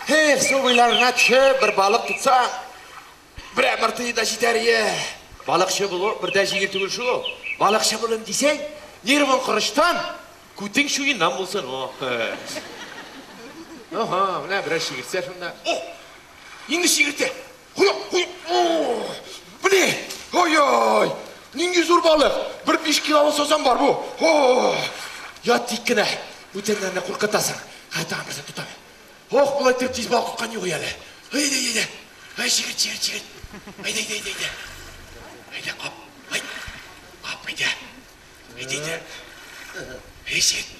Эх, су буйларына төшеп, бер балык тотсаң, бер мыртыйы да җитәр ие. Балыкчы булу бер дә җиңел түгел шул. Балыкчы булым дисәң, нервың корычтан, күтең чуеннан булсын. О. Ага, менә берәр чигертсә шунда. О! Инде чигертә. Хуя, хуя. О! Менә! Ой-ой! Нинди зур балык! Бер 5 килолы сазан бар бу. О! Ят тик кенә. Бүтәннәрне куркытасың. Хәтта берсен тотам. Ох, болай итеп тиз балык тоткан юк әле. Әйдә, әйдә. Әй, чигерт, чигерт, чигерт. Әйдә, әйдә, әйдә, әйдә. Әйдә, кап. Әй. Кап, әйдә. Әйдә, әйдә. Әй, чигерт.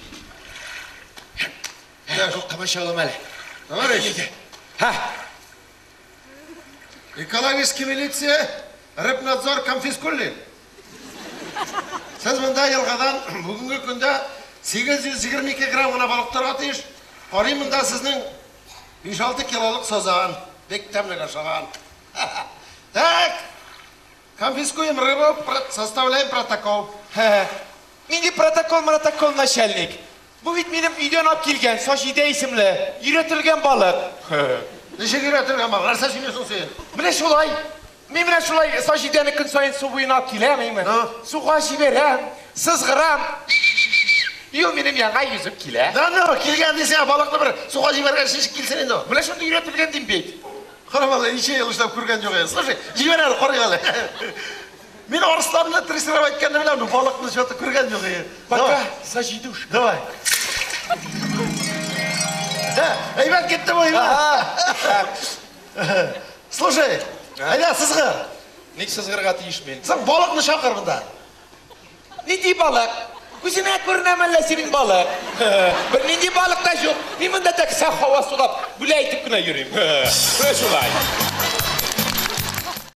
Комачаулама әле. Товарищ. Әйдә. Ха. Экологический милиция, рыбнадзор конфискули. Сез монда елгадан бүгенге көндә 822 грамм гына балык тотарга тиеш. Карыйм монда сезнең 5-6 килолык сазан. Бик тәмле ашаган. Так, конфискуем рыбу, составляем протокол. Нинди протокол, протокол, начальник? Бу бит минем өйдән алып килгән Саҗидә исемле өйрәтелгән балык. Ничек өйрәтелгән балык? Нәрсә сөйлисең син? Менә шулай. Мин менә шулай Саҗидәне көн саен су буена алып киләм, әйме? Суга җибәрәм, сызгырам. И ул минем янга йөзеп килә. Да ну, килгән дисең, балыкны бер суга җибәргән ничек килсен инде ул? Менә шундый өйрәтелгән дим бит. Карап әле, ничә ел эшләп күргән юк әле. Слушай, җибәр әле, карыйк әле. Мин арысланны дрессировать иткәнне беләм, но балыкны что-то күргән юк әле. Пока, Саҗидуш. Давай. Әйбәт китте бу, әйбәт. Слушай, әйдә сызгыр. Ник сызгырга тиеш мин? Син балыкны чакыр монда. Нинди балык? Күзенә күренәме әллә синең балык? Бер нинди балык та юк. Мин монда тек саф һава сулап, гүләй итеп кенә йөрим. Менә шулай.